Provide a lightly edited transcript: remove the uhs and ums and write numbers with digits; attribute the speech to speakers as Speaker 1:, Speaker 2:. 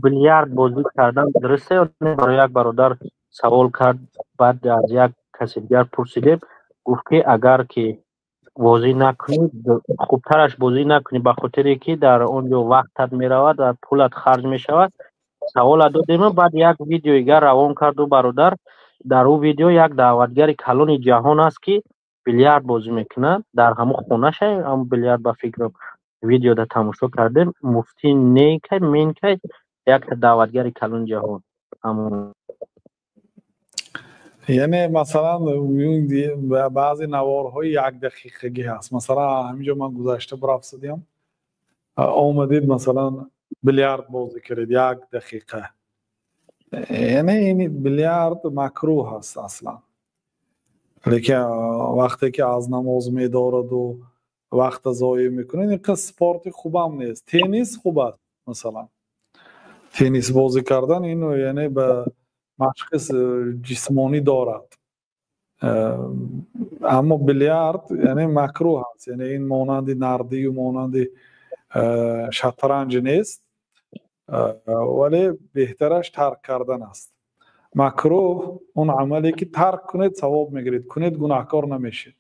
Speaker 1: Билярд бозӣ кардан дуруст ё не? Барои як бародар савол кард, баъд аз як каси дигар пурсидем, гуфт, ки агар ки бозӣ накунӣ, хубтараш бозӣ накунӣ, ба хотире ки дар он ҷо вақтат меравад ва пулат харҷ мешавад. Савола додем, баъд як видеои дигар равон карду бародар. Дар ӯ видео як даъватгари калони ҷаҳон аст, ки билярд бозӣ мекунад дар ҳамун хонаша. Ҳамун билярд, ба фикрам, видеода тамошо кардем, муфти некай менкай, якта даъватгари калони ҷаҳон ҳамун.
Speaker 2: Яъне, масалан, баъзе наворҳои якдақиқагӣ ҳаст. Масалан, ҳаминҷо ман гузашта бурафтадиам, омадед, масалан, билярд бозӣ кардед як дақиқа. Яъне ин билярд макрӯҳ ҳаст аслан, лекин вақте ки аз намоз медораду вақта зоеъ мекунед, ин қисм спорти хубам нест. Теннис хуб аст, масалан, теннис бозӣ кардан, ин яъне ба машқи ҷисмонӣ дорад. Аммо билярд яъне макрӯҳ аст, яъне ин монанди нардию монанди шатранҷ нест, вале беҳтараш тарк кардан аст. Макрӯҳ он амале, ки тарк кунед, савоб мегиред, кунед, гунаҳкор намешед.